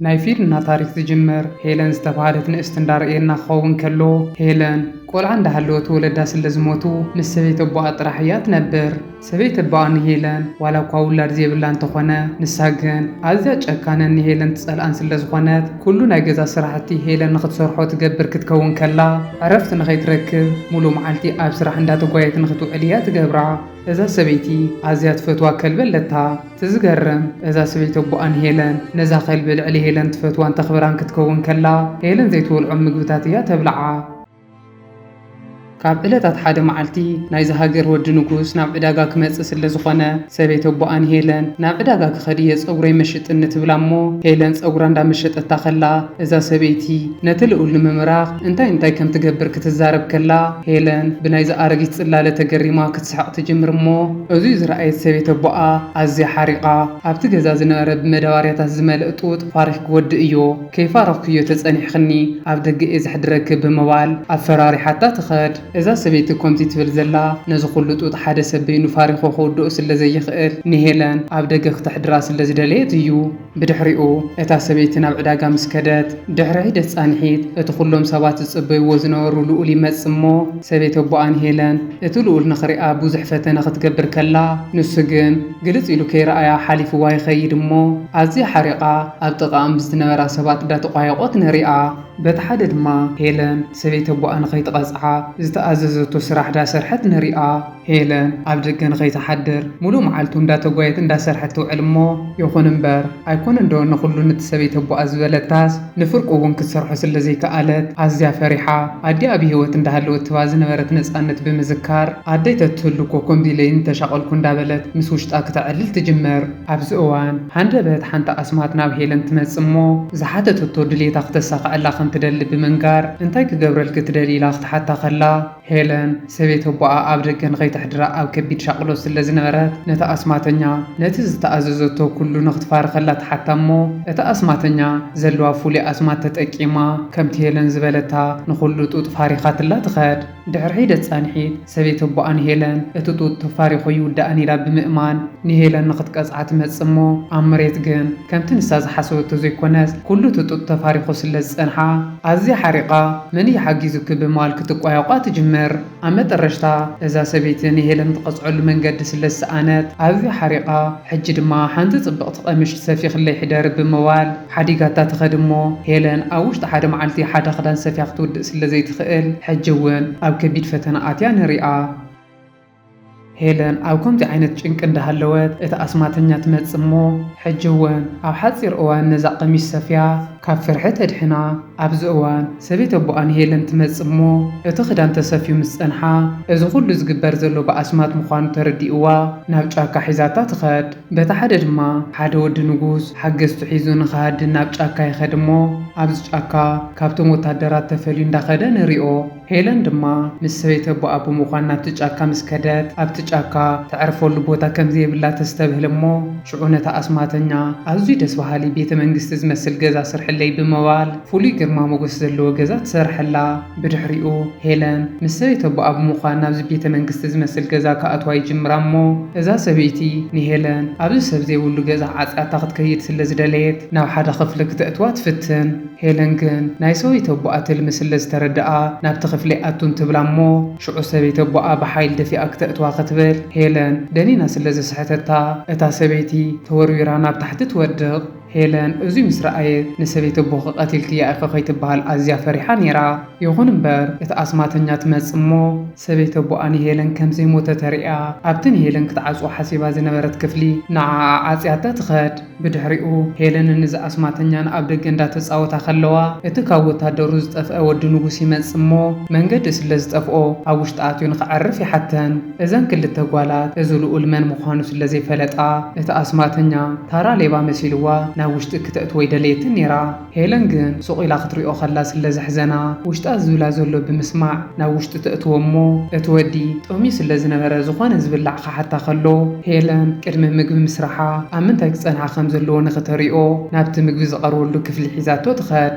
ናይ ፊልምና ታሪኽ ዝጅምር ሄለን ዝተባህለት ንእስቲ እንዳረእየና ክኸውን ከሎ፣ ሄለን ቆልዓ እንዳሃለወት ወለዳ ስለ ዝሞቱ ምስ ሰበይተ ኣቦኣ ጥራሕ እያ ትነብር። ሰበይቲ ኣቦኣ ንሄለን ዋላ እኳ ውላድ ዘይብላ እንተኾነ፣ ንሳ ግን ኣዝያ ጨካንን ንሄለን ትጸልኣን ስለ ዝኾነት፣ ኩሉ ናይ ገዛ ስራሕቲ ሄለን ንኽትሰርሖ ትገብር ክትከውን ከላ፣ ዕረፍቲ ንኸይትረክብ ሙሉ መዓልቲ ኣብ ስራሕ እንዳተጓየት ንኽትውዕል እያ ትገብራ። እዛ ሰበይቲ ኣዝያ ትፈትዋ ከልቢ ኣለታ። እቲ ዝገርም፣ እዛ ሰበይቲ ኣቦኣ ንሄለን ነዛ ከልቢ ልዕሊ ሄለን ትፈትዋን ተኽብራን ክትከውን ከላ፣ ሄለን ዘይትበልዖም ምግብታት እያ ተብልዓ። ካብ ዕለታት ሓደ መዓልቲ ናይዚ ሃገር ወዲ ንጉስ ናብ ዕዳጋ ክመጽእ ስለ ዝኾነ፣ ሰበይቲ ኣቦኣ ንሄለን ናብ ዕዳጋ ክኸድ እየ ጸጉረይ መሽጥኒ ትብላ እሞ፣ ሄለን ጸጉራ እንዳመሸጠታ ከላ፣ እዛ ሰበይቲ ነቲ ልኡል ንምምራኽ እንታይ እንታይ ከም ትገብር ክትዛረብ ከላ፣ ሄለን ብናይዚ ኣረጊት ጽላለ ተገሪማ ክትስሕቕ ትጅምር እሞ፣ እዙይ ዝረኣየት ሰበይቲ ኣቦኣ ኣዝያ ሓሪቓ፣ ኣብቲ ገዛ ዝነበረ ብመዳበርያታት ዝመልእ ጡጥ ፋሪኽ ክወድእ እዮ፣ ከይፋረኽክዮ ተጸኒሕኽኒ ኣብ ደገ እየ ዘሕድረኪ ብምባል ኣፈራሪሓታ ትኸድ። እዛ ሰበይቲ ከምዚ ትብል ዘላ፣ ነዚ ኩሉ ጡጥ ሓደ ሰብ በይኑ ፋሪኾ ክውድኦ ስለ ዘይኽእል፣ ንሄለን ኣብ ደገ ክተሕድራ ስለ ዝደለየት እዩ። ብድሕሪኡ፣ እታ ሰበይቲ ናብ ዕዳጋ ምስ ከደት፣ ድሕሪ ሒደት ጻንሒት፣ እቲ ኩሎም ሰባት ዝጽበይዎ ዝነበሩ ልኡል ይመጽእ እሞ፣ ሰበይቲ ኣቦኣ ንሄለን እቲ ልኡል ንኽሪኣ ብዙሕ ፈተነ ክትገብር ከላ፣ ንሱ ግን ግልጽ ኢሉ ከይረኣያ ሓሊፍዋ ይኸይድ እሞ፣ ኣዝያ ሓሪቓ ኣብ ጥቓኦም ብዝነበራ ሰባት እንዳተቋየቖት ንሪኣ። በቲ ሓደ ድማ ሄለን ሰበይቲ ኣቦኣ ንኸይትቐጽዓ ዝተኣዘዘቶ ስራሕ ዳሰርሐት ንሪኣ። ሄለን ኣብ ደገ ንኸይትሓድር ሙሉእ መዓልቱ እንዳተጓየት እንዳሰርሐት ትውዕል እሞ፣ ይኹን እምበር ኣይኮነን ዶ ንኹሉ ነቲ ሰበይቲ ኣቦኣ ዝበለታስ ንፍርቁ እውን ክትሰርሖ ስለ ዘይከኣለት ኣዝያ ፈሪሓ፣ ኣዲኣ ብህይወት እንዳሃለወት ትባ ዝነበረት ነጻነት ብምዝካር፣ ኣደይ ተትህሉ እኮ ከምዚ ኢለ ኣይምተሻቐልኩ እንዳበለት ምስ ውሽጣ ክተዕልል ትጅምር። ኣብዚ እዋን ሃንደበት ሓንቲ ኣስማት ናብ ሄለን ትመጽእ እሞ፣ ዝሓተተቶ ድሌታ ክተሳኽዐላ ከም ትደሊ ብምንጋር፣ እንታይ ክገብረልኪ ትደሊ ኢላ ክትሓታ ከላ፣ ሄለን ሰበይቲ ኣቦኣ ኣብ ደገ ንኸይተሕድራ ኣብ ከቢድ ሻቕሎት ስለ ዝነበረት፣ ነቲ ኣስማተኛ ነቲ ዝተኣዘዘቶ ኩሉ ንኽትፋርኸላ ትሓታ እሞ፣ እቲ ኣስማተኛ ዘለዋ ፍሉይ ኣስማት ተጠቂማ፣ ከምቲ ሄለን ዝበለታ ንኹሉ ጡጥ ፋሪኻትላ ትኸድ። ድሕሪ ሒደት ጻንሒት፣ ሰበይቲ ኣቦኣ ንሄለን እቲ ጡጥ ተፋሪኹ ይውዳእን ኢላ ብምእማን፣ ንሄለን ንኽትቀጽዓ ትመጽእ እሞ፣ ኣብ መሬት ግን ከምቲ ንሳ ዝሓሰበቶ ዘይኮነስ፣ ኩሉ እቲ ጡጥ ተፋሪኹ ስለ ዝጸንሓ፣ ኣዝያ ሓሪቓ፣ "መን እዩ ሓጊዙኪ?" ብምባል ክትቋየቋ ትጅምር። ኣብ መጠረሽታ፣ እዛ ሰበይቲ ንሄለን ትቐጽዐሉ መንገዲ ስለ ዝሰኣነት፣ ኣዝያ ሓሪቓ፣ "ሕጂ ድማ ሓንቲ ጽብቕቲ ቀምሽ ሰፊኽለይ ሕደሪ" ብምባል ሓዲጋታ ትኸድ እሞ፣ ሄለን ኣብ ውሽጢ ሓደ መዓልቲ ሓደ ክዳን ሰፍያ ክትውድእ ስለ ዘይትኽእል፣ ሕጂ እውን ኣብ ከቢድ ፈተና ኣትያ ንሪኣ። ሄለን ኣብ ከምዚ ዓይነት ጭንቂ እንዳሃለወት፣ እቲ ኣስማተኛ ትመጽእ እሞ፣ ሕጂ እውን ኣብ ሓጺር እዋን ነዛ ቀሚሽ ሰፍያ ካብ ፍርሒ ተድሕና። ኣብዚ እዋን ሰበይቲ ኣቦኣ ንሄለን ትመጽእ እሞ፣ እቲ ክዳን ተሰፍዩ ምስ ጸንሓ፣ እዚ ኩሉ ዝግበር ዘሎ ብኣስማት ምዃኑ ተረዲእዋ፣ ናብ ጫካ ሒዛታ ትኸድ። በቲ ሓደ ድማ፣ ሓደ ወዲ ንጉስ ሓገዝቱ ሒዙ ንኽሃድን ናብ ጫካ ይኸድ እሞ፣ ኣብዚ ጫካ ካብቶም ወታደራት ተፈልዩ እንዳኸደ ንሪኦ። ሄለን ድማ ምስ ሰበይቲ ኣቦኣ ብምዃን ናብቲ ጫካ ምስ ከደት፣ ኣብቲ ጫካ ተዕርፈሉ ቦታ ከም ዘየብላ ተስተብህል እሞ፣ ሽዑ ነታ ኣስማተኛ ኣዝዩ ደስ በሃሊ ቤተ መንግስቲ ዝመስል ገዛ ስርሕለይ ብምባል፣ ፍሉይ ግርማ ሞገስ ዘለዎ ገዛ ትሰርሐላ። ብድሕሪኡ፣ ሄለን ምስ ሰበይቲ ኣቦኣ ብምዃን ናብዚ ቤተ መንግስቲ ዝመስል ገዛ ክኣትዋ ይጅምራ እሞ፣ እዛ ሰበይቲ ንሄለን ኣብዚ ሰብ ዘይብሉ ገዛ ዓጽያታ ክትከይድ ስለ ዝደለየት፣ ናብ ሓደ ክፍሊ ክተእትዋ ትፍትን። ሄለን ግን ናይ ሰበይቲ ኣቦኣ ትልሚ ስለ ዝተረድኣ፣ ናብቲ ክፍሊ ኣቱ እንትብላ እሞ፣ ሽዑ ሰበይቲ ኣቦኣ ብሓይሊ ደፊኣ ክተእትዋ ክትብል፣ ሄለን ደኒና ስለ ዘስሐተታ፣ እታ ሰበይቲ ተወርዊራ ናብ ታሕቲ ትወድቕ። ሄለን እዙይ ምስ ረኣየት፣ "ንሰበይቲ ኣቦኺ ቀቲልክያ ኢኺ" ከይትበሃል ኣዝያ ፈሪሓ ነይራ። ይኹን እምበር፣ እቲ ኣስማተኛ ትመጽእ እሞ፣ ሰበይቲ ኣቦኣ ንሄለን ከም ዘይሞተ ተርእያ፣ ኣብቲ ንሄለን ክትዓጽዎ ሓሲባ ዝነበረት ክፍሊ ንዓኣ ዓጽያታ ትኸድ። ብድሕሪኡ፣ ሄለንን እዚ ኣስማተኛን ኣብ ደገ እንዳተጻወታ ከለዋ፣ እቲ ካብ ወታደሩ ዝጠፍአ ወዲ ንጉስ ይመጽእ እሞ፣ መንገዲ ስለ ዝጠፍኦ፣ ኣብ ውሽጢ ኣትዩ ንኽዓርፍ ይሓተን። እዘን ክልተ ጓላት፣ እዚ ልኡል መን ምዃኑ ስለ ዘይፈለጣ፣ እቲ ኣስማተኛ ታራ ሌባ መሲልዋ ናብ ውሽጢ ክተእትዎ ኣይደለየትን ነይራ። ሄለን ግን ሱቕ ኢላ ክትሪኦ ከላ ስለ ዘሕዘና፣ ውሽጣ ዝብላ ዘሎ ብምስማዕ ናብ ውሽጢ ተእትዎ እሞ፣ እቲ ወዲ ጠምዩ ስለ ዝነበረ ዝኾነ ዝብላዕ ክሓታ ከሎ፣ ሄለን ቅድሚ ምግቢ ምስራሓ ኣብ ምንታይ ክጸንሓ ከም ዘለዎ ንኽተሪኦ ናብቲ ምግቢ ዝቐርበሉ ክፍሊ ሒዛቶ ትኸድ።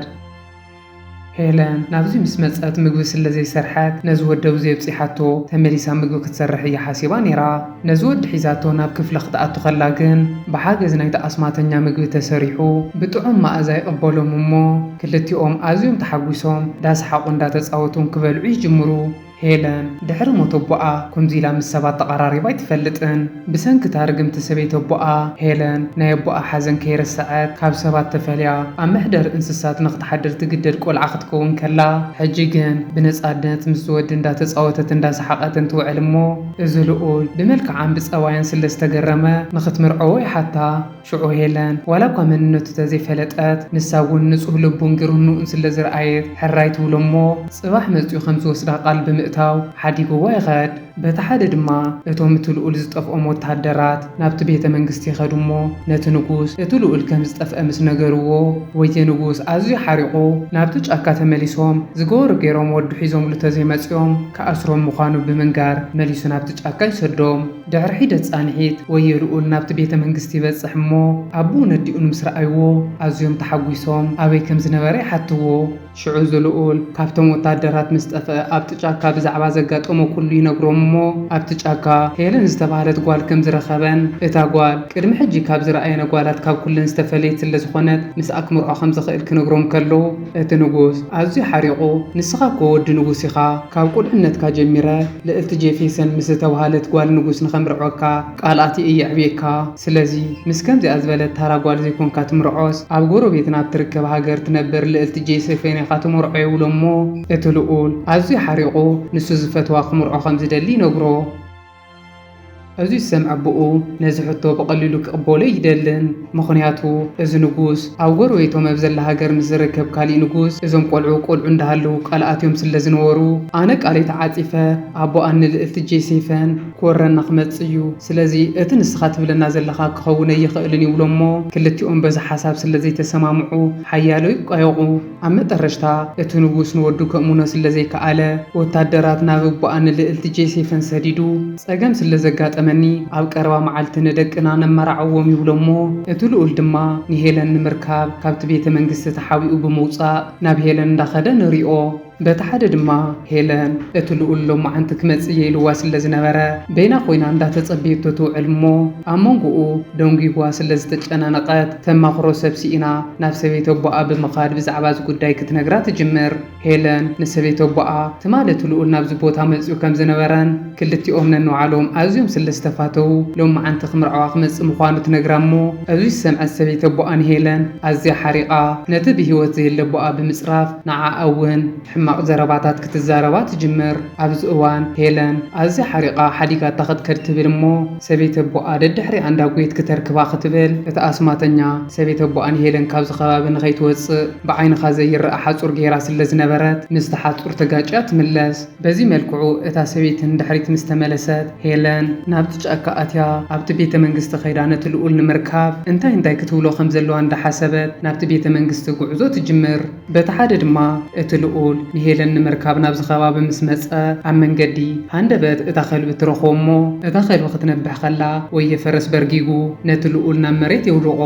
ሄለን ናብዚ ምስ መጸት ምግቢ ስለ ዘይሰርሐት ነዚ ወዲ ኣብዚ ኣብጺሓቶ ተመሊሳ ምግቢ ክትሰርሕ እያ ሓሲባ ነይራ። ነዚ ወዲ ሒዛቶ ናብ ክፍሊ ክትኣቱ ከላ ግን ብሓገዝ ናይቲ ኣስማተኛ ምግቢ ተሰሪሑ ብጥዑም መኣዛ ይቕበሎም እሞ ክልቲኦም ኣዝዮም ተሓጒሶም እንዳሰሓቑ እንዳተጻወቱን ክበልዑ ይጅምሩ። ሄለን ድሕሪ ሞት ኣቦኣ ከምዚ ኢላ ምስ ሰባት ተቐራሪባ ኣይትፈልጥን። ብሰንኪ እታ ርግምቲ ሰበይቲ ኣቦኣ፣ ሄለን ናይ ኣቦኣ ሓዘን ከይረሰዐት ካብ ሰባት ተፈልያ ኣብ መሕደሪ እንስሳት ንኽትሓድር ትግደድ ቆልዓ ክትከውን ከላ፣ ሕጂ ግን ብነጻነት ምስዚ ወዲ እንዳተጻወተት እንዳሰሓቐትን ትውዕል እሞ፣ እዚ ልኡል ብመልክዓን ብጸባያን ስለ ዝተገረመ ንኽትምርዐዎ ይሓታ። ሽዑ ሄለን ዋላ እኳ መንነቱ ተዘይፈለጠት፣ ንሳ እውን ንጹህ ልቡን ግርህንኡን ስለ ዝረኣየት ሕራይ ትብሎ እሞ፣ ጽባሕ መጺኡ ከም ዝወስዳ ቃል ብምእታው ሓዲግዋ ይኸድ። በቲ ሓደ ድማ እቶም እቲ ልኡል ዝጠፍኦም ወተሃደራት ናብቲ ቤተ መንግስቲ ይኸዱ እሞ፣ ነቲ ንጉስ እቲ ልኡል ከም ዝጠፍአ ምስ ነገርዎ፣ ወየ ንጉስ ኣዝዩ ሓሪቑ ናብቲ ጫካ ተመሊሶም ዝገበሩ ገይሮም ወዱ ሒዞምሉ ተዘይመጺኦም ክኣስሮም ምዃኑ ብምንጋር መሊሱ ናብቲ ጫካ ይሰዶም። ድሕሪ ሒደት ጻንሒት ወየ ልኡል ናብቲ ቤተ መንግስቲ ይበጽሕ እሞ፣ ኣቦኡን ኣዲኡን ምስ ረኣይዎ ኣዝዮም ተሓጒሶም ኣበይ ከም ዝነበረ ይሓትዎ። ሽዑ እዚ ልኡል ካብቶም ወታደራት ምስ ጠፍአ ኣብቲ ጫካ ብዛዕባ ዘጋጠሞ ኩሉ ይነግሮም እሞ፣ ኣብቲ ጫካ ሄለን ዝተባህለት ጓል ከም ዝረኸበን እታ ጓል ቅድሚ ሕጂ ካብ ዝረኣየን ኣጓላት ካብ ኩለን ዝተፈለየት ስለ ዝኾነት ምስኣ ክምርዖ ከም ዝኽእል ክነግሮም ከሎ፣ እቲ ንጉስ ኣዝዩ ሓሪቑ፣ "ንስኻ እኮ ወዲ ንጉስ ኢኻ፣ ካብ ቁልዕነትካ ጀሚረ ልእልቲ ጄፌሰን ምስ ዝተባህለት ጓል ንጉስ ንኸምርዐካ ቃል ኣትየ እየ ኣዕብየካ፣ ስለዚ ምስ ከምዚኣ ዝበለት ታራ ጓል ዘይኮንካ ትምርዖስ፣ ኣብ ጎረቤትና ኣብ ትርከብ ሃገር ትነብር ልእልቲ ጄሴፌን ኢኻ ትመርዖ" ይብሎ እሞ፣ እቲ ልኡል ኣዝዩ ሓሪቑ ንሱ ዝፈትዋ ክምርዖ ከም ዝደሊ ይነግሮ። እዚ ዝሰምዐ ኣቦኡ ነዚ ሕቶ ብቐሊሉ ክቕበሎ ኣይደልን። ምኽንያቱ፣ እዚ ንጉስ ኣብ ጎረቤቶም ኣብ ዘላ ሃገር ምስ ዝርከብ ካሊእ ንጉስ፣ "እዞም ቆልዑ ቆልዑ እንዳሃለዉ ቃል ኣትዮም ስለ ዝነበሩ፣ ኣነ ቃለይ ተዓጺፈ ኣቦኣን ንልእልቲ ጄሴፈን ክወረና ክመጽእ እዩ። ስለዚ፣ እቲ ንስኻ ትብለና ዘለኻ ክኸውን ኣይኽእልን" ይብሎ እሞ፣ ክልቲኦም በዚ ሓሳብ ስለ ዘይተሰማምዑ፣ ሓያሎ ይቋየቑ። ኣብ መጠረሽታ፣ እቲ ንጉስ ንወዱ ከእምኖ ስለ ዘይከኣለ፣ ወታደራት ናብ ኣቦኣ ንልእልቲ ጄሴፈን ሰዲዱ፣ "ጸገም ስለ ዘጋጠመኒ፣ ኣብ ቀረባ መዓልቲ ንደቅና ነመራዕዎም" ይብሎ እሞ፣ እቲ ልኡል ድማ ንሄለን ንምርካብ ካብቲ ቤተ መንግስቲ ተሓቢኡ ብምውጻእ፣ ናብ ሄለን እንዳኸደ ንሪኦ። በቲ ሓደ ድማ ሄለን፣ እቲ ልኡል ሎማዓንቲ ክመጽእ እየ ኢልዋ ስለ ዝነበረ፣ በይና ኮይና እንዳተጸበየቶ ትውዕል እሞ፣ ኣብ መንጎኡ ደንጒጓ ስለ ዝተጨናነቐት፣ ተማኽሮ ሰብ ስኢና ናብ ሰበይቲ ኣቦኣ ብምኻድ ብዛዕባ እዚ ጉዳይ ክትነግራ ትጅምር። ሄለን ንሰበይቲ ኣቦኣ፣ ትማሊ እቲ ልኡል ናብዚ ቦታ መጺኡ ከም ዝነበረን ክልቲኦም ነንባዕሎም ኣዝዮም ስለ ዝተፋተዉ፣ ሎማዓንቲ ክምርዓዋ ክመጽእ ምዃኑ ትነግራ እሞ፣ እዚ ዝሰምዐት ሰበይቲ ኣቦኣ ንሄለን ኣዝያ ሓሪቓ፣ ነቲ ብህይወት ዘየለ ኣቦኣ ብምጽራፍ፣ ንዓኣ እውን ሕማቕ ዘረባታት ክትዛረባ ትጅምር። ኣብዚ እዋን ሄለን ኣዝያ ሓሪቓ ሓዲጋታ ክትከድ ትብል እሞ፣ ሰበይቲ ኣቦኣ ደድሕሪኣ እንዳጎየት ክተርክባ ክትብል፣ እቲ ኣስማተኛ ሰበይቲ ኣቦኣ ንሄለን ካብዚ ከባቢ ንኸይትወጽእ ብዓይንኻ ዘይረኣ ሓጹር ገይራ ስለ ዝነበረት፣ ምስቲ ሓጹር ተጋጭያ ትምለስ። በዚ መልክዑ እታ ሰበይቲ ንድሕሪት ምስ ተመለሰት፣ ሄለን ናብቲ ጫካ ኣትያ ኣብቲ ቤተ መንግስቲ ከይዳ ነቲ ልኡል ንምርካብ እንታይ እንታይ ክትብሎ ከም ዘለዋ እንዳሓሰበት ናብቲ ቤተ መንግስቲ ጉዕዞ ትጅምር። በቲ ሓደ ድማ እቲ ልኡል ንሄለን ንምርካብ ናብዚ ከባቢ ምስ መጸ ኣብ መንገዲ ሃንደበት እታ ከልቢ ትረኽቦ እሞ እታ ከልቢ ክትነብሕ ከላ ወየ ፈረስ በርጊጉ ነቲ ልኡል ናብ መሬት የውድቖ።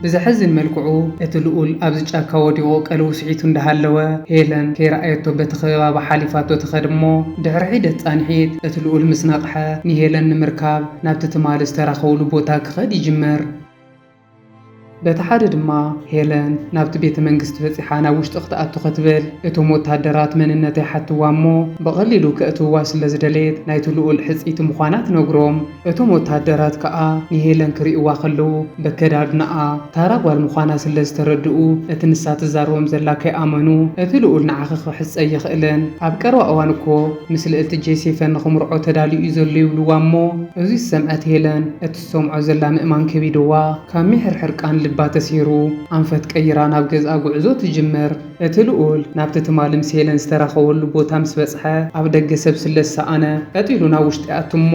ብዘሕዝን መልክዑ፣ እቲ ልኡል ኣብዚ ጫካ ወዲቑ ቀልቡ ስሒቱ እንዳሃለወ፣ ሄለን ከይረኣየቶ በቲ ከባቢ ሓሊፋቶ ትኸድ እሞ፣ ድሕሪ ሒደት ጻንሒት፣ እቲ ልኡል ምስ ነቕሐ፣ ንሄለን ንምርካብ ናብቲ ትማሊ ዝተራኸብሉ ቦታ ክኸድ ይጅምር። በቲ ሓደ ድማ፣ ሄለን ናብቲ ቤተ መንግስቲ በጺሓ ናብ ውሽጢ ክትኣቱ ክትብል፣ እቶም ወታደራት መንነታ ይሓትዋ እሞ፣ ብቐሊሉ ከእትውዋ ስለ ዝደለየት፣ ናይቲ ልኡል ሕጽይቲ ምዃና ትነግሮም። እቶም ወተሃደራት ከኣ ንሄለን ክርእይዋ ከለዉ፣ በከዳድንኣ ታራ ጓል ምዃና ስለ ዝተረድኡ፣ እቲ ንሳ ትዛረቦም ዘላ ከይኣመኑ፣ "እቲ ልኡል ንዓኺ ክሕጸ ኣይኽእልን። ኣብ ቀረባ እዋን እኮ ምስ ልእልቲ ጄሴፈን ንኽምርዖ ተዳልዩ እዩ ዘሎ" ይብልዋ እሞ፣ እዚ ዝሰምዐት ሄለን፣ እቲ ትሰምዖ ዘላ ምእማን ከቢድዋ፣ ካብ ሚሕርሕር ቃን ልባ ተሲሩ፣ ኣንፈት ቀይራ ናብ ገዝኣ ጉዕዞ ትጅምር። እቲ ልኡል ናብቲ ትማሊ ምስ ሄለን ዝተራኸበሉ ቦታ ምስ በጽሐ፣ ኣብ ደገ ሰብ ስለ ዝሰኣነ፣ ቀጥ ኢሉ ናብ ውሽጢ ይኣቱ እሞ፣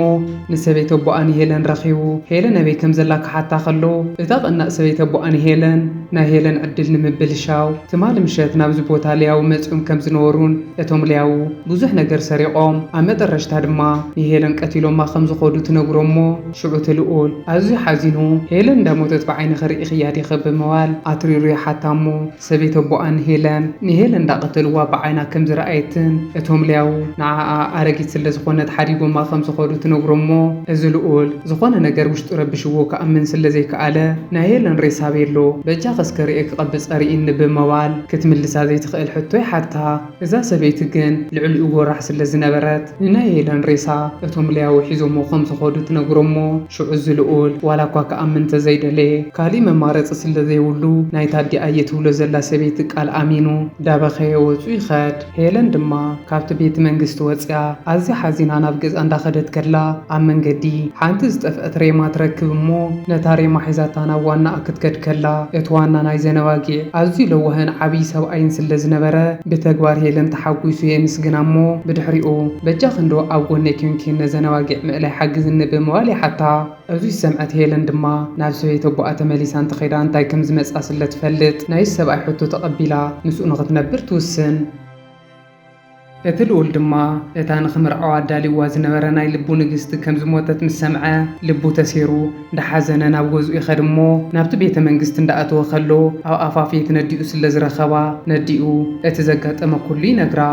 ንሰበይቲ ኣቦኣ ንሄለን ረኺቡ፣ ሄለን ኣበይ ከም ዘላ ክሓታ ከሎ፣ እታ ቀናእ ሰበይቲ ኣቦኣ ንሄለን፣ ናይ ሄለን ዕድል ንምብልሻው ትማሊ ምሸት ናብዚ ቦታ ሊያው መጺኦም ከም ዝነበሩን እቶም ሊያው ብዙሕ ነገር ሰሪቖም ኣብ መጠረሽታ ድማ ንሄለን ቀቲሎማ ከም ዝኾዱ ትነግሮሞ። ሽዑ እቲ ልኡል ኣዝዩ ሓዚኑ፣ ሄለን እንዳሞተት ብዓይኒ ክርኢ ክያ ዲኸ ብምባል ኣትሪሩ ይሓታ እሞ፣ ሰበይቲ ኣቦኣ ንሄለን ንሄለን እንዳቐተልዋ ብዓይና ከም ዝረኣየትን እቶም ሊያው ንዓኣ ኣረጊት ስለ ዝኾነት ሓዲጎማ ከም ዝኾዱ ትነግሮሞ። እዚ ልኡል ዝኾነ ነገር ውሽጡ ረብሽዎ ክኣምን ስለ ዘይከኣለ፣ ናይ ሄለን ሬሳ ቤሎ በጃ ከስከ ርእየ ክቐብጸ ርእይኒ ብምባል ክትምልሳ ዘይትኽእል ሕቶ ይሓታ። እዛ ሰበይቲ ግን ልዕሊኡ ጎራሕ ስለ ዝነበረት ንናይ ሄለን ሬሳ እቶም ሊያው ሒዞሞ ከም ዝኾዱ ትነግሮሞ። ሽዑ እዚ ልኡል ዋላ እኳ ክኣምን ተዘይደለየ፣ ካሊእ መማረፂ ስለ ዘይብሉ ናይታ ኣዲኣ እየ ትብሎ ዘላ ሰበይቲ ቃል ኣሚኑ ዳበኸየ ወፁ ይኸድ። ሄለን ድማ ካብቲ ቤት መንግስቲ ወፅያ ኣዝያ ሓዚና ናብ ገዛ እንዳኸደት ከላ ኣብ መንገዲ ሓንቲ ዝጠፍአት ሬማ ትረክብ እሞ ነታ ሬማ ሒዛታ ናብ ዋናኣ ክትከድ ከላ እቲ ዋና ናይ ዘነባጊዕ ኣዝዩ ለዋህን ዓብዪ ሰብኣይን ስለ ዝነበረ ብተግባር ሄለን ተሓጒሱ የምስግና እሞ ብድሕሪኡ በጃ ክንዶ ኣብ ጎነይ ኮንኪ ነዘን ኣባጊዕ ምእላይ ሓግዝኒ ብምባል ይሓታ። እዚ ዝሰምዐት ሄለን ድማ ናብ ሰበይቲ ኣቦኣ ተመሊሳ እንተኸይዳ እንታይ ከም ዝመጻ ስለ ትፈልጥ ናይ ሰብኣይ ሕቶ ተቐቢላ ምስኡ ንኽትነብር ትውስን። እቲ ልኡል ድማ እታ ንኽምርዓዋ ኣዳልይዋ ዝነበረ ናይ ልቡ ንግስቲ ከም ዝሞተት ምስ ሰምዐ ልቡ ተሴሩ እንዳሓዘነ ናብ ገዝኡ ይኸድ እሞ ናብቲ ቤተ መንግስቲ እንዳኣተወ ከሎ ኣብ ኣፋፌት ነዲኡ ስለ ዝረኸባ ነዲኡ እቲ ዘጋጠመ ኩሉ ይነግራ።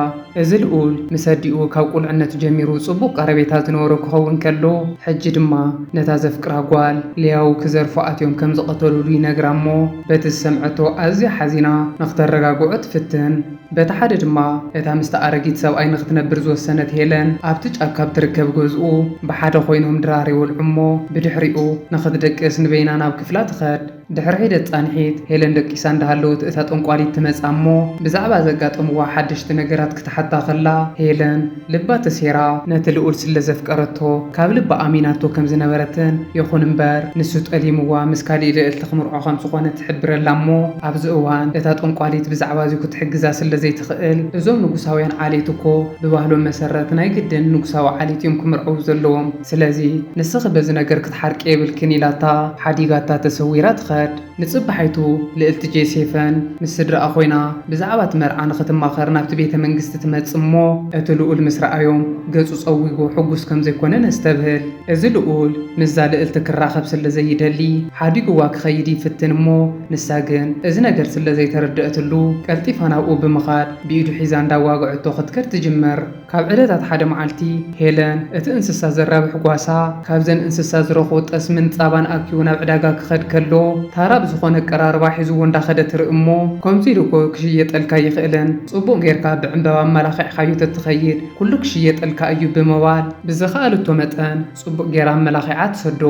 እዚ ልኡል ምስ ኣዲኡ ካብ ቁልዕነቱ ጀሚሩ ጽቡቕ ቀረቤታ ዝነበሮ ክኸውን ከሎ፣ ሕጂ ድማ ነታ ዘፍቅራ ጓል ሊያው ክዘርፉ ኣትዮም ከም ዝቐተሉሉ ይነግራ እሞ፣ በቲ ዝሰምዐቶ ኣዝያ ሓዚና ንኽተረጋግዖ ትፍትን። በቲ ሓደ ድማ እታ ምስቲ ኣረጊት ሰብኣይ ንኽትነብር ዝወሰነት ሄለን ኣብቲ ጫካ ኣብ ትርከብ ገዝኡ ብሓደ ኮይኖም ድራር ይወልዑ እሞ፣ ብድሕሪኡ ንኽትደቅስ ንበይና ናብ ክፍላ ትኸድ። ድሕሪ ሒደት ጻንሒት፣ ሄለን ደቂሳ እንዳሃለወት እታ ጠንቋሊት ትመጻ እሞ፣ ብዛዕባ ዘጋጠምዋ ሓደሽቲ ነገራት ክትሓታ ከላ፣ ሄለን ልባ ተሴራ ነቲ ልኡል ስለ ዘፍቀረቶ፣ ካብ ልባ ኣሚናቶ ከም ዝነበረትን፣ ይኹን እምበር ንሱ ጠሊምዋ ምስ ካሊእ ልእልቲ ክምርዖ ከም ዝኾነ ትሕብረላ እሞ፣ ኣብዚ እዋን እታ ጠንቋሊት ብዛዕባ እዚ ክትሕግዛ ስለ ዘይትኽእል፣ እዞም ንጉሳውያን ዓሌት እኮ ብባህሎም መሰረት ናይ ግድን ንጉሳዊ ዓሌት እዮም ክምርዐው ዘለዎም። ስለዚ ንስኺ በዚ ነገር ክትሓርቂ የብልክን ኢላታ ሓዲጋታ ተሰዊራ ትኸድ። ንጽባሒቱ ልእልቲ ጄሴፈን ምስ ስድራኣ ኮይና ብዛዕባ እቲ መርዓ ንኽትማኸር ናብቲ ቤተ መንግስቲ ትመጽእ እሞ፣ እቲ ልኡል ምስ ረኣዮም ገጹ ጸዊጉ ሕጉስ ከም ዘይኮነ ነስተብህል። እዚ ልኡል ምስዛ ልእልቲ ክራኸብ ስለ ዘይደሊ ሓዲጉዋ ክኸይድ ይፍትን እሞ፣ ንሳ ግን እዚ ነገር ስለ ዘይተረድአትሉ ቀልጢፋ ናብኡ ብምኻድ ብኢዱ ሒዛ እንዳዋግዐቶ ክትከድ ትጅምር። ካብ ዕለታት ሓደ መዓልቲ፣ ሄለን እቲ እንስሳ ዘራብሕ ጓሳ ካብዘን እንስሳ ዝረኽቦ ጠስምን ጻባን ኣኪቡ ናብ ዕዳጋ ክኸድ ከሎ፣ ታራ ብዝኾነ ኣቀራርባ ሒዝዎ እንዳኸደ ትርኢ እሞ፣ ከምዚ ኢሉ እኮ ክሽየጠልካ ኣይኽእልን፣ ጽቡቕ ጌርካ ብዕምበባ ኣመላኺዕካዮ ተትኸይድ ኩሉ ክሽየጠልካ እዩ ብምባል ብዝኸኣለቶ መጠን ጽቡቕ ጌራ ኣመላኺዓ ትሰዶ።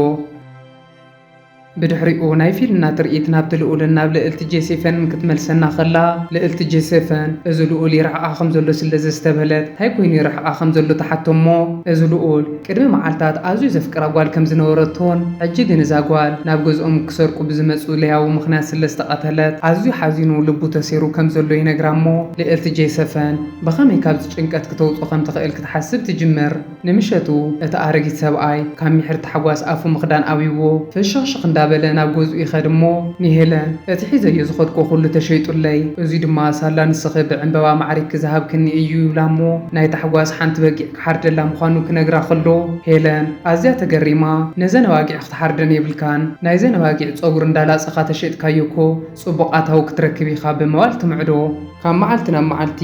ብድሕሪኡ ናይ ፊልምና ትርኢት ናብቲ ልኡልን ናብ ልእልቲ ጄሴፈንን ክትመልሰና ከላ፣ ልእልቲ ጄሴፈን እዚ ልኡል ይርሕቓ ከም ዘሎ ስለ ዘስተብህለት፣ እንታይ ኮይኑ ይርሕቓ ከም ዘሎ ትሓቶ እሞ፣ እዚ ልኡል ቅድሚ መዓልታት ኣዝዩ ዘፍቅራ ጓል ከም ዝነበረቶን፣ ሕጂ ግን እዛ ጓል ናብ ገዝኦም ክሰርቁ ብዝመጹ ለያዊ ምኽንያት ስለ ዝተቐተለት፣ ኣዝዩ ሓዚኑ ልቡ ተሴሩ ከም ዘሎ ይነግራ እሞ፣ ልእልቲ ጄሴፈን ብኸመይ ካብዚ ጭንቀት ክተውጾ ከም ትኽእል ክትሓስብ ትጅምር። ንምሸቱ እቲ ኣረጊት ሰብኣይ ካብ ሚሕር ታሕጓስ ኣፉ ምኽዳን ኣብይዎ ፍሽኽሽኽ እንዳበለ ናብ ገዝኡ ይኸድ እሞ፣ ንሄለን "እቲ ሒዘዮ ዝኸድኩ ኩሉ ተሸይጡለይ፣ እዙይ ድማ ሳላ ንስኺ ብዕምበባ ማዕሪግኪ ዝሃብክኒ እዩ" ይብላ እሞ፣ ናይ ታሕጓስ ሓንቲ በጊዕ ክሓርደላ ምዃኑ ክነግራ ከሎ፣ ሄለን ኣዝያ ተገሪማ "ነዘን ኣባጊዕ ክትሓርደን የብልካን፣ ናይዘን ኣባጊዕ ጸጉሪ እንዳላጸኻ ተሸጥካዮ እኮ ጽቡቕ ኣታዊ ክትረክብ ኢኻ" ብምባል ትምዕዶ። ካብ መዓልቲ ናብ መዓልቲ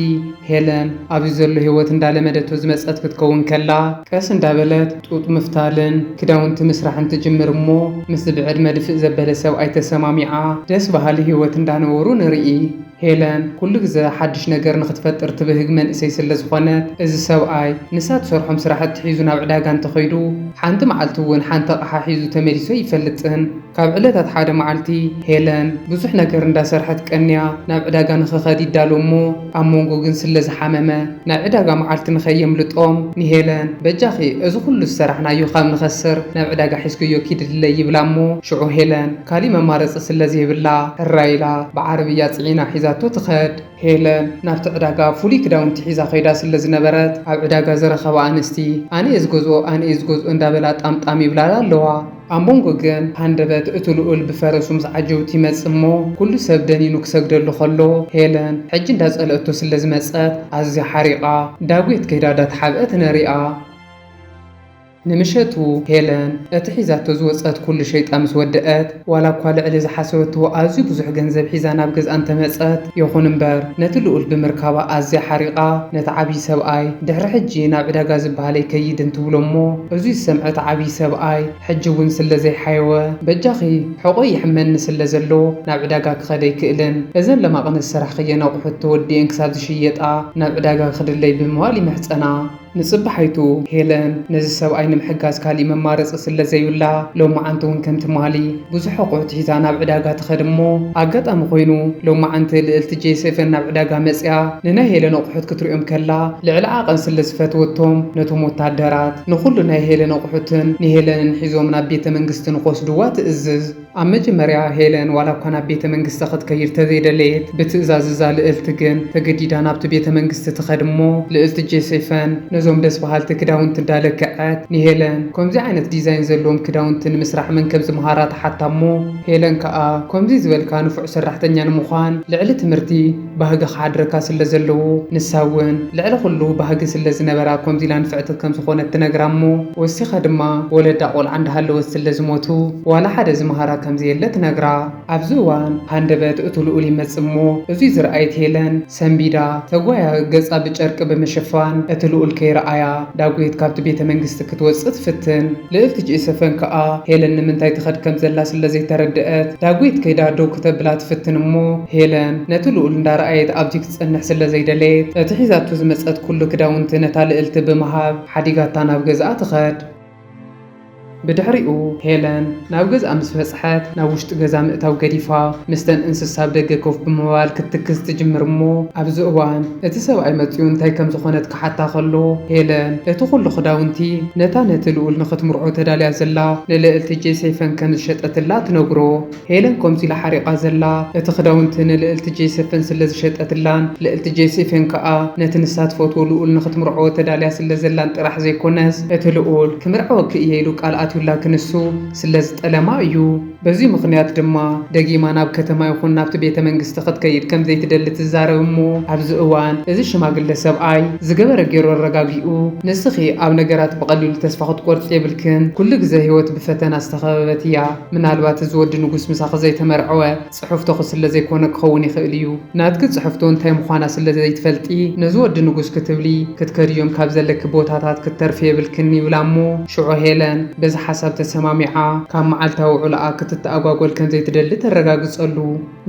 ሄለን ኣብዚ ዘሎ ህይወት እንዳለመደቶ ዝመጸት ክትከውን ከላ፣ ቀስ እንዳበለት ጡጥ ምፍታልን ክዳውንቲ ምስራሕን ትጅምር እሞ፣ ምስዚ ብዕድመ ድፍእ ዘበለ ሰብኣይ ተሰማሚዓ ደስ በሃሊ ህይወት እንዳነበሩ ንርኢ። ሄለን ኩሉ ግዘ ሓድሽ ነገር ንክትፈጥር ትብህግ መንእሰይ ስለ ዝኾነት፣ እዚ ሰብኣይ ንሳ ትሰርሖም ስራሕቲ ሒዙ ናብ ዕዳጋ እንተኸይዱ፣ ሓንቲ መዓልቲ እውን ሓንቲ ኣቕሓ ሒዙ ተመሊሱ ኣይፈልጥን። ካብ ዕለታት ሓደ መዓልቲ፣ ሄለን ብዙሕ ነገር እንዳሰርሐት ቀንያ ናብ ዕዳጋ ንኽኸድ ይዳሎ እሞ፣ ኣብ መንጎ ግን ስለ ዝሓመመ፣ ናይ ዕዳጋ መዓልቲ ንኸየምልጦም፣ ንሄለን "በጃኺ፣ እዚ ኩሉ ዝሰራሕናዮ ካብ ንኸስር፣ ናብ ዕዳጋ ሒዝክዮ ኪድለይ" ይብላ እሞ፣ ሽዑ ሄለን ካሊእ መማረፂ ስለ ዘይብላ፣ ሕራይ ኢላ ብዓረብያ ፅዒና ሒዛቶ ትኸድ። ሄለን ናብቲ ዕዳጋ ፍሉይ ክዳውንቲ ሒዛ ከይዳ ስለ ዝነበረት፣ ኣብ ዕዳጋ ዝረኸባ ኣንስቲ "ኣነ እየ ዝገዝኦ፣ ኣነ እየ ዝገዝኦ" እንዳበላ ጣምጣም ይብላላ ኣለዋ። ኣብ መንጎ ግን ሃንደበት እቲ ልኡል ብፈረሱ ምስ ዓጀውቲ ይመጽእ እሞ፣ ኩሉ ሰብ ደኒኑ ክሰግደሉ ከሎ፣ ሄለን ሕጂ እንዳጸለእቶ ስለ ዝመጸት፣ ኣዝያ ሓሪቓ ዳጉየት ከይዳ እንዳተሓብአት ነሪኣ። ንምሸቱ ሄለን እቲ ሒዛቶ ዝወጸት ኩሉ ሸይጣ ምስ ወደአት፣ ዋላ እኳ ልዕሊ ዝሓሰበቶ ኣዝዩ ብዙሕ ገንዘብ ሒዛ ናብ ገዝኣ እንተመጸት፣ ይኹን እምበር ነቲ ልኡል ብምርካባ ኣዝያ ሓሪቓ፣ ነቲ ዓብዪ ሰብኣይ ድሕሪ ሕጂ ናብ ዕዳጋ ዝበሃል ኣይከይድን ትብሎ እሞ፣ እዚ ዝሰምዐ እቲ ዓብዪ ሰብኣይ ሕጂ እውን ስለ ዘይሓየወ፣ በጃኺ ሕቖይ ይሕመኒ ስለ ዘሎ ናብ ዕዳጋ ክኸድ ኣይክእልን፣ እዘን ለማቕነት ዝሰራሕኽየን ኣቑሑት ተወዲኤን ክሳብ ዝሽየጣ ናብ ዕዳጋ ክድለይ ብምባል ይምሕጸና። ንጽባሓይቱ ሄለን ነዚ ሰብኣይ ንምሕጋዝ ካሊእ መማረጺ ስለ ዘይብላ፣ ሎማዓንቲ እውን ከም ትማሊ ብዙሕ ኣቑሑት ሒዛ ናብ ዕዳጋ ትኸድ እሞ፣ ኣጋጣሚ ኮይኑ ሎማዓንቲ ልእልቲ ጄሰፈን ናብ ዕዳጋ መጺኣ ንናይ ሄለን ኣቑሑት ክትሪኦም ከላ፣ ልዕሊ ዓቐን ስለ ዝፈትወቶም ነቶም ወታደራት ንኹሉ ናይ ሄለን ኣቑሑትን ንሄለንን ሒዞም ናብ ቤተ መንግስቲ ንኸወስድዋ ትእዝዝ። ኣብ መጀመርያ ሄለን ዋላ እኳ ናብ ቤተ መንግስቲ ክትከይድ ተዘይደለየት፣ ብትእዛዝ እዛ ልእልቲ ግን ተገዲዳ ናብቲ ቤተ መንግስቲ ትኸድ እሞ፣ ልእልቲ ጄሴፈን ነዞም ደስ በሃልቲ ክዳውንቲ እንዳለክዐት ንሄለን ከምዚ ዓይነት ዲዛይን ዘለዎም ክዳውንቲ ንምስራሕ መን ከም ዝምሃራ ትሓታ እሞ፣ ሄለን ከኣ ከምዚ ዝበልካ ንፉዕ ሰራሕተኛ ንምዃን ልዕሊ ትምህርቲ ባህጊ ክሓድረካ ስለ ዘለዎ፣ ንሳ እውን ልዕሊ ኩሉ ባህጊ ስለ ዝነበራ ከምዚ ኢላ ንፍዕቲ ከም ዝኾነት ትነግራ እሞ፣ ወሲኻ ድማ ወለዳ ቆልዓ እንዳሃለወት ስለ ዝሞቱ፣ ዋላ ሓደ ዝምሃራ ከም ዘየለ ትነግራ። ኣብዚ እዋን ሃንደበት እቲ ልኡል ይመጽእ እሞ፣ እዚ ዝረኣየት ሄለን ሰንቢዳ፣ ተጓያ ገጻ ብጨርቂ ብምሽፋን፣ እቲ ልኡል ከይረኣያ ዳጉየት ካብቲ ቤተ መንግስቲ ክትወጽእ ትፍትን። ልእልቲ ጄሰፈን ከኣ ሄለን ንምንታይ ትኸድ ከም ዘላ ስለ ዘይተረድአት፣ ዳጉየት ከይዳ ደው ክተብላ ትፍትን እሞ፣ ሄለን ነቲ ልኡል እንዳረኣየት ኣብዚ ክትጸንሕ ስለ ዘይደለየት፣ እቲ ሒዛቶ ዝመጸት ኩሉ ክዳውንቲ ነታ ልእልቲ ብምሃብ ሓዲጋታ ናብ ገዝኣ ትኸድ። ብድሕሪኡ ሄለን ናብ ገዝኣ ምስ በጽሐት፣ ናብ ውሽጢ ገዛ ምእታው ገዲፋ፣ ምስተን እንስሳ ኣብ ደገ ኮፍ ብምባል ክትትክዝ ትጅምር እሞ፣ ኣብዚ እዋን እቲ ሰብኣይ መጺኡ እንታይ ከም ዝኾነት ክሓታ ከሎ፣ ሄለን እቲ ኩሉ ክዳውንቲ ነታ ነቲ ልኡል ንኽትምርዖ ተዳልያ ዘላ ንልእልቲ ጄሴፈን ከም ዝሸጠትላ ትነግሮ። ሄለን ከምዚ ኢላ ሓሪቓ ዘላ፣ እቲ ክዳውንቲ ንልእልቲ ጄሰፈን ስለ ዝሸጠትላን፣ ልእልቲ ጄሰፈን ከኣ ነቲ ንሳ ትፈትዎ ልኡል ንኽትምርዖ ተዳልያ ስለ ዘላን ጥራሕ ዘይኮነስ፣ እቲ ልኡል "ክምርዓወኪ እየ" ኢሉ ቃል ኣትዩላ ክንሱ ስለ ዝጠለማ እዩ። በዚ ምኽንያት ድማ ደጊማ ናብ ከተማ ይኹን ናብቲ ቤተ መንግስቲ ክትከይድ ከም ዘይትደሊ ትዛረብ እሞ፣ ኣብዚ እዋን እዚ ሽማግለ ሰብኣይ ዝገበረ ገይሩ ኣረጋጊኡ፣ "ንስኺ ኣብ ነገራት ብቐሊሉ ተስፋ ክትቆርጺ የብልክን፣ ኩሉ ግዜ ህይወት ብፈተና ዝተኸበበት እያ። ምናልባት እዚ ወዲ ንጉስ ምሳኺ ዘይተመርዐወ፣ ጽሑፍቶኺ ስለ ዘይኮነ ክኸውን ይኽእል እዩ። ናትኪ ጽሕፍቶ እንታይ ምዃና ስለ ዘይትፈልጢ፣ ነዚ ወዲ ንጉስ ክትብሊ፣ ክትከድዮም ካብ ዘለኪ ቦታታት ክትተርፊ የብልክን" ይብላ እሞ፣ ሽዑ ሄለን በዚ ሓሳብ ተሰማሚዓ፣ ካብ መዓልታዊ ውዕሎኣ ክትተኣጓጎል ከም ዘይትደሊ ተረጋግጸሉ።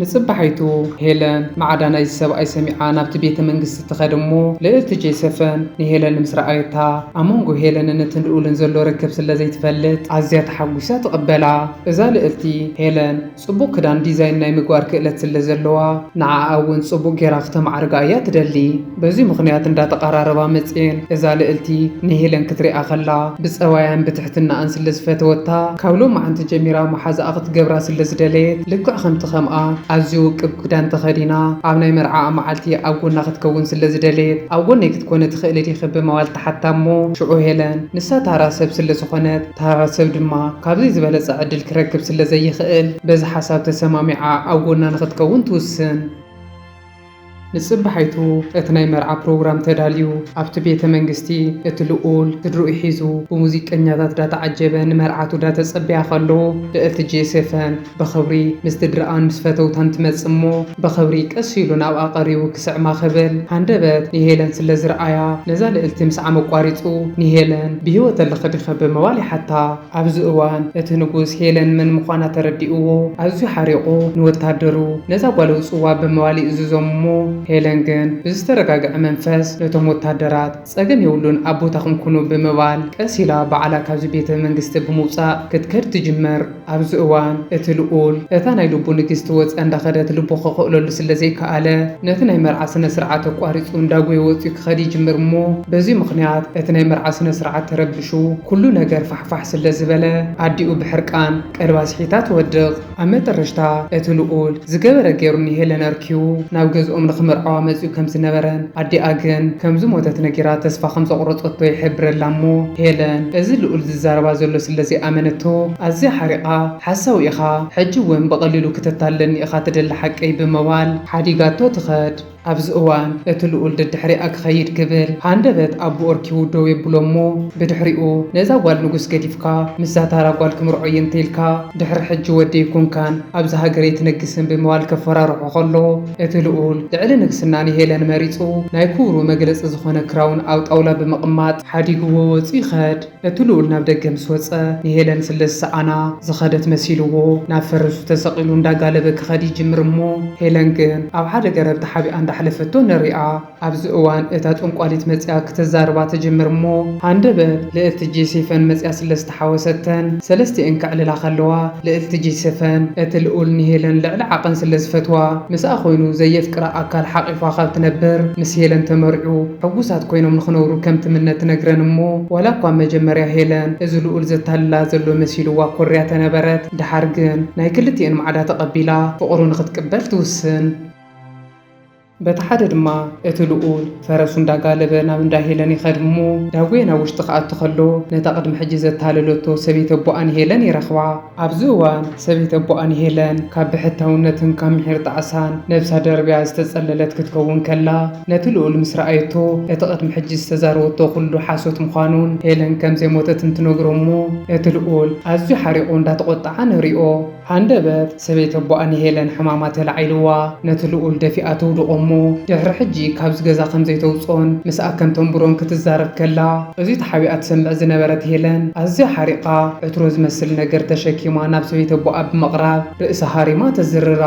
ንጽባሓይቱ ሄለን ማዕዳ ናይዚ ሰብኣይ ሰሚዓ ናብቲ ቤተ መንግስቲ ትኸድ እሞ፣ ልእልቲ ጄሰፈን ንሄለን ምስ ረኣየታ፣ ኣብ መንጎ ሄለንን እቲ ልኡልን ዘሎ ርክብ ስለ ዘይትፈልጥ፣ ኣዝያ ተሓጒሳ ትቕበላ። እዛ ልእልቲ ሄለን ጽቡቕ ክዳን ዲዛይን ናይ ምግባር ክእለት ስለ ዘለዋ፣ ንዓኣ እውን ጽቡቕ ጌራ ክተማዕርጋ እያ ትደሊ። በዚ ምኽንያት እንዳተቐራረባ መጽየን፣ እዛ ልእልቲ ንሄለን ክትሪኣ ከላ፣ ብጸባያን ብትሕትናኣን ስለ ዝፈተወታ፣ ካብ ሎማዓንቲ ጀሚራ መሓዛኣ ክትገብራ ስለ ዝደለየት፣ ልክዕ ከምቲ ከምኣ ኣዝዩ ውቅብ ክዳን ተኸዲና፣ ኣብ ናይ መርዓኣ መዓልቲ ኣብ ጎና ክትከውን ስለ ዝደለየት፣ "ኣብ ጎነይ ክትኮኒ ትኽእሊ ዲኺ?" ብምባል ትሓታ እሞ፣ ሽዑ ሄለን፣ ንሳ ታራ ሰብ ስለ ዝኾነት፣ ታራ ሰብ ድማ ካብዚ ዝበለጸ ዕድል ክረክብ ስለ ዘይኽእል፣ በዚ ሓሳብ ተሰማሚዓ ኣብ ጎና ንኽትከውን ትውስን። ንጽባሓይቱ እቲ ናይ መርዓ ፕሮግራም ተዳልዩ፣ ኣብቲ ቤተ መንግስቲ እቲ ልኡል ስድርኡ ሒዙ ብሙዚቀኛታት ዳተዓጀበ ንመርዓቱ ዳተጸበያ ከሎ፣ ልእልቲ ጄሴፈን ብኽብሪ ምስ ስድራኣን ምስ ፈተውታን ትመጽእ እሞ፣ ብኽብሪ ቀስ ኢሉ ናብኣ ቀሪቡ ክስዕማ ክብል፣ ሃንደበት ንሄለን ስለ ዝረኣያ፣ ነዛ ልእልቲ ምስዓም ኣቋሪጹ፣ ንሄለን "ብህይወት ኣለኺ ዲኺ?" ብምባል ይሓታ። ኣብዚ እዋን እቲ ንጉስ ሄለን መን ምዃና ተረዲእዎ፣ ኣዝዩ ሓሪቑ ንወታደሩ "ነዛ ጓል ኣውጽዋ" ብምባል ይእዝዞም እሞ፣ ሄለን ግን ብዝተረጋግዐ መንፈስ ነቶም ወታደራት "ጸገም የብሉን፣ ኣብ ቦታኹም ኩኑ" ብምባል ቀስ ኢላ ባዕላ ካብዚ ቤተ መንግስቲ ብምውጻእ ክትከድ ትጅምር። ኣብዚ እዋን እቲ ልኡል እታ ናይ ልቡ ንግስቲ ወጽያ እንዳኸደት ልቡ ክኽእለሉ ስለ ዘይከኣለ፣ ነቲ ናይ መርዓ ስነ ስርዓት ኣቋሪጹ እንዳጎየ ወጽዩ ክኸድ ይጅምር እሞ፣ በዚ ምኽንያት እቲ ናይ መርዓ ስነ ስርዓት ተረቢሹ፣ ኩሉ ነገር ፋሕፋሕ ስለ ዝበለ፣ ኣዲኡ ብሕርቃን ቀልባ ስሒታ ትወድቕ። ኣብ መጠረሽታ እቲ ልኡል ዝገበረ ገይሩ ንሄለን ኣርክዩ ናብ ገዝኦም ንኽ መርዓዋ መጺኡ ከም ዝነበረን ኣዲኣ ግን ከም ዝሞተት ነጊራ ተስፋ ከም ዘቑረጸቶ ይሕብረላ እሞ፣ ሄለን እዚ ልኡል ዝዛረባ ዘሎ ስለ ዘይኣመነቶ፣ ኣዝያ ሓሪቓ፣ "ሓሳዊ ኢኻ፣ ሕጂ እውን ብቐሊሉ ክተታልለኒ ኢኻ ትደሊ ሓቀይ?" ብምባል ሓዲጋቶ ትኸድ። ኣብዚ እዋን እቲ ልኡል ደድሕሪኣ ክኸይድ ክብል፣ ሃንደበት ኣብ ብኦርኪዉ ደው የብሎ እሞ፣ ብድሕሪኡ፣ "ነዛ ጓል ንጉስ ገዲፍካ፣ ምስዛ ታራ ጓል ክምርዖ እየ እንተኢልካ፣ ድሕሪ ሕጂ ወደይ ኣይኮንካን፣ ኣብዚ ሃገር ኣይትነግስን" ብምባል ከፈራርሖ ከሎ፣ እቲ ልኡል ልዕሊ ንግስና ንሄለን መሪጹ፣ ናይ ክብሩ መግለጺ ዝኾነ ክራውን ኣብ ጣውላ ብምቕማጥ ሓዲግዎ ወጺኡ ይኸድ። እቲ ልኡል ናብ ደገ ምስ ወጸ፣ ንሄለን ስለ ዝሰኣና ዝኸደት መሲልዎ፣ ናብ ፈረሱ ተሰቒሉ እንዳጋለበ ክኸድ ይጅምር እሞ፣ ሄለን ግን ኣብ ሓደ ገረብ ተሓቢኣ እንዳሕለፈቶ ንሪኣ። ኣብዚ እዋን እታ ጠንቋሊት መጺኣ ክተዛርባ ትጅምር እሞ፣ ሃንደበት ልእልቲ ጄሴፈን መጺኣ ስለ ዝተሓወሰተን፣ ሰለስቲኤን ከዕልላ ከለዋ፣ ልእልቲ ጄሴፈን እቲ ልኡል ንሄለን ልዕሊ ዓቐን ስለ ዝፈትዋ፣ ምስኣ ኮይኑ ዘየፍቅራ ኣካል ሓቒፋ ካብ ትነብር፣ ምስ ሄለን ተመርዕዩ ሕጉሳት ኮይኖም ንኽነብሩ ከም ትምነ ትነግረን እሞ፣ ዋላ እኳ መጀመርያ ሄለን እዚ ልኡል ዘታልላ ዘሎ መሲልዋ ኮርያ ተነበረት፣ ደሓር ግን ናይ ክልቲኤን ማዕዳ ተቐቢላ ፍቕሩ ንኽትቅበል ትውስን። በቲ ሓደ ድማ እቲ ልኡል ፈረሱ እንዳጋለበ ናብ እንዳ ሄለን ይኸድ እሞ፣ ዳጎየ ናብ ውሽጢ ክኣቱ ከሎ፣ ነታ ቅድሚ ሕጂ ዘታለለቶ ሰበይቲ ኣቦኣ ንሄለን ይረኽባ። ኣብዚ እዋን ሰበይቲ ኣቦኣ ንሄለን ካብ ብሕታውነትን ካብ ምሒር ጣዕሳን ነብሳ ደርብያ ዝተጸለለት ክትከውን ከላ፣ ነቲ ልኡል ምስ ረኣየቶ፣ እቲ ቅድሚ ሕጂ ዝተዛረበቶ ኩሉ ሓሶት ምዃኑን ሄለን ከም ዘይሞተትን ትነግሮ እሞ፣ እቲ ልኡል ኣዝዩ ሓሪቑ እንዳተቖጥዓ ንሪኦ። ሃንደበት ሰበይቲ ኣቦኣ ንሄለን ሕማማ ተላዒልዋ፣ ነቲ ልኡል ደፊኣ ተውድቖ እሞ፣ ድሕሪ ሕጂ ካብዚ ገዛ ከም ዘይተውጽኦን ምስኣ ከም ተንብሮን ክትዛረብ ከላ፣ እዚ ተሓቢኣ ትሰምዕ ዝነበረት ሄለን፣ ኣዝያ ሓሪቓ፣ ዕትሮ ዝመስል ነገር ተሸኪማ ናብ ሰበይቲ ኣቦኣ ብምቕራብ፣ ርእሳ ሃሪማ ተዝርራ።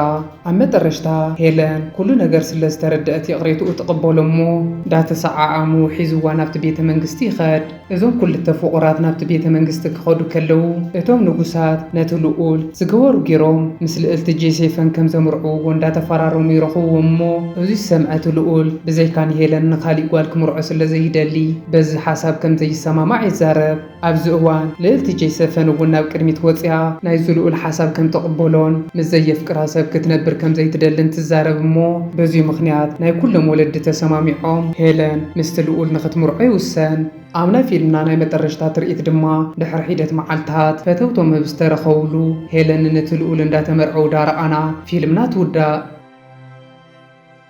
ኣብ መጠረሽታ፣ ሄለን ኩሉ ነገር ስለ ዝተረድአት ይቕሬትኡ ትቕበሎ እሞ፣ እንዳተሰዓዓሙ ሒዝዋ ናብቲ ቤተ መንግስቲ ይኸድ። እዞም ክልተ ፍቑራት ናብቲ ቤተ መንግስቲ ክኸዱ ከለዉ፣ እቶም ንጉሳት ነቲ ልኡል ዝገበሩ ገይሮም ምስ ልእልቲ ጄሴፈን ከም ዘምርዕውዎ እንዳተፈራረሙ ይረኽብዎ እሞ፣ እዚ ዝሰምዐ እቲ ልኡል ብዘይካ ንሄለን ንኻሊእ ጓል ክምርዖ ስለ ዘይደሊ፣ በዚ ሓሳብ ከም ዘይሰማማዕ ይዛረብ። ኣብዚ እዋን ልእልቲ ጄሴፈን እውን ናብ ቅድሚት ወፂኣ ናይዚ ልኡል ሓሳብ ከም ትቕበሎን ምስ ዘየፍቅራ ሰብ ክትነብር ከም ዘይትደልን ትዛረብ እሞ፣ በዚ ምኽንያት ናይ ኩሎም ወለዲ ተሰማሚዖም ሄለን ምስቲ ልኡል ንኽትምርዖ ይውሰን። ኣብ ናይ ፊልምና ናይ መጠረሽታ ትርኢት ድማ፣ ድሕሪ ሒደት መዓልታት ፈተውቶም ኣብ ዝተረኸቡሉ፣ ሄለንን እቲ ልኡል እንዳተመርዐው ዳረኣና ፊልምና ትውዳእ።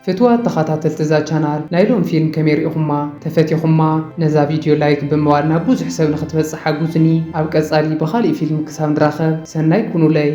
ፍትዋት ተኸታተልቲ እዛ ቻናል፣ ናይ ሎም ፊልም ከመይ ርኢኹማ? ተፈቲኹማ? ነዛ ቪድዮ ላይክ ብምባል ናብ ብዙሕ ሰብ ንኽትበጽሕ ሓጉዝኒ። ኣብ ቀጻሊ ብኻሊእ ፊልም ክሳብ ንራኸብ፣ ሰናይ ኩኑለይ።